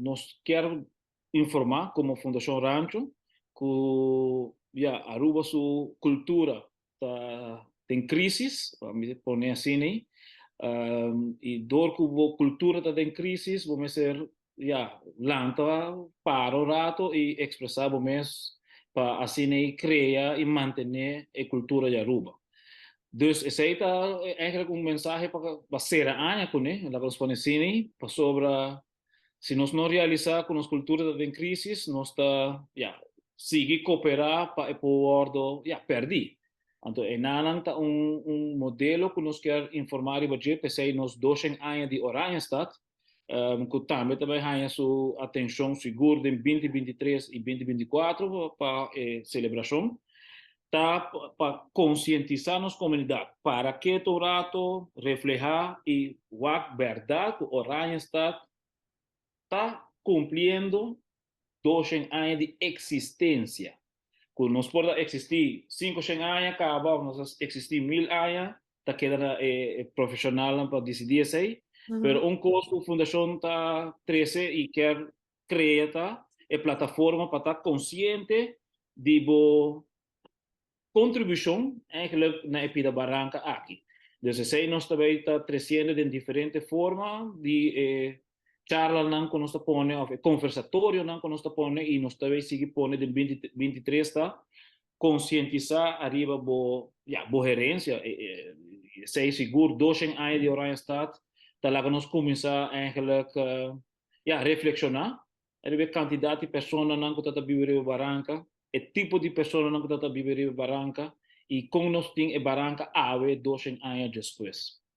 Nos kier informa como Fundacion Rancho cu ya Aruba su cultura ta den crisis, pa mi pone asina ei, y door cu bo cultura ta den crisis bo mester ya lanta para un rato y expresa bo mes pa asina ei crea y mantene e cultura di Aruba. Dus esey ta eigenlijk un mensahe pa cera aña cune, laga nos pone asina ei, pasobra si nos no realisa cu nos cultura ta den crisis, nos ta, ya, sigui coopera pa e por wordo, ya, perdi. Anto enanan ta un modelo cu nos kier informa riba dje, p'esey nos doshen aña di Oranjestad, cu tambe ta bay haña su atencion sigur den 2023 y 2024 pa e celebracion, ta pa concientisa nos comunidad, para keto un rato, refleha y wak berdad cu Oranjestad ta cumpliendo 200 aña di existencia. Cu nos por ta existi 500 aña caba of nos a existi 1000 aña, ta keda na e profesionalnan pa dicidi esey. Pero un cos cu fundacion ta trece y kier crea ta e plataforma pa ta consciente di bo contribucion eigenlijk na e pida baranca aki. Dus esey nos ta bay ta treciendo den diferente forma di e charlanan cu nos ta pone of e conversatorionan cu nos ta pone y nos ta bay sigui pone den 2023 ta concientisa ariba bo, ya, bo herencia. Esey sigur 200 aña di Oranjestad ta laga nos cuminsa eigenlijk, ya, reflexiona riba e cantidad di personanan cu ta ta biba riba baranca, e tipo di personanan cu ta ta biba riba baranca y con nos tin e baranca awe 200 aña despues.